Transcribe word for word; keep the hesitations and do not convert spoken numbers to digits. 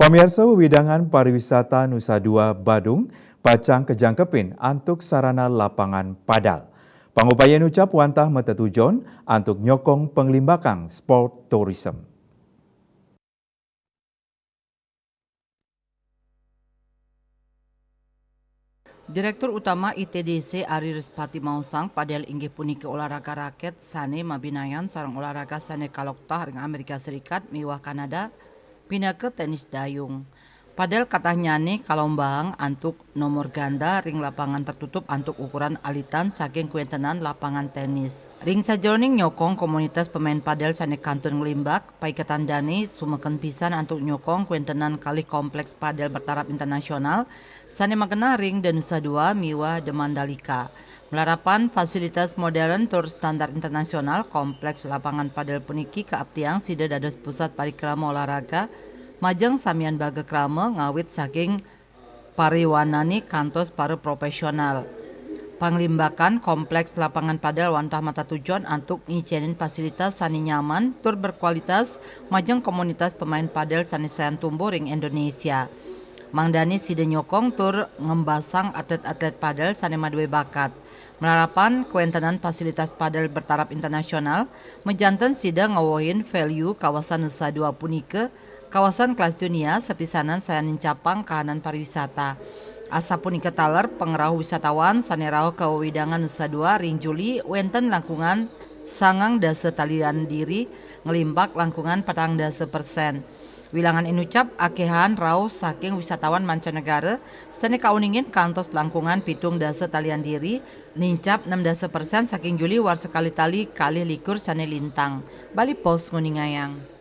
Pamiarsa, wewidangan pariwisata Nusa Dua Badung pacang kajangkepin antuk sarana lapangan padel. Pangupaya nucap wantah matetujon antuk nyokong panglimbakan sport tourism. Direktur Utama I T D C Ari Rispati maosang, padel inggih punika olahraga raket sane mabinayan sareng olahraga sane kaloktah ring Amerika Serikat miwah Kanada, pinaka tenis dayung. Padel katahnyane kalombang antuk nomor ganda ring lapangan tertutup antuk ukuran alitan saking kuentenan lapangan tenis. Ring sajeroning nyokong komunitas pemain padel sane kantun nglimbak, paiketan dane sumeken pisan antuk nyokong kuentenan kalih kompleks padel bertaraf internasional sane magenah ring The Nusa Dua miwah The Mandalika. Malarapan fasilitas modern tur standar internasional, kompleks lapangan padel puniki kaaptiang sida dados pusat parikrama olahraga majeng samian baga krama ngawit saking pariwanane kantos para profesional. Panglimbakan kompleks lapangan padel wantah matetujon antuk nyicenin fasilitas sane nyaman tur berkualitas majeng komunitas pemain padel sane sayan tumbuh ring Indonesia. Mangdane sida nyokong tur ngembasang atlet-atlet padel sane madue bakat. Malarapan kuentenan fasilitas padel bertaraf internasional, majanten sida ngawehin value kawasan Nusa Dua punika kawasan kelas dunia, sapisanan sayan nincapang kahanan pariwisata. Asapunika taler pangrauh wisatawan sane rauh ka wewidangan Nusa Dua ring Juli wenten langkungan sangang dasa talian diri, nglimbak langkungan patang dasa persen. Wilangan inucap akehan rauh saking wisatawan mancanegara sane kauningin kantos langkungan pitung dasa talian diri, nincap nem dasa persen saking Juli warsa kalih tali kalih likur sane lintang. Bali Post nguningayang.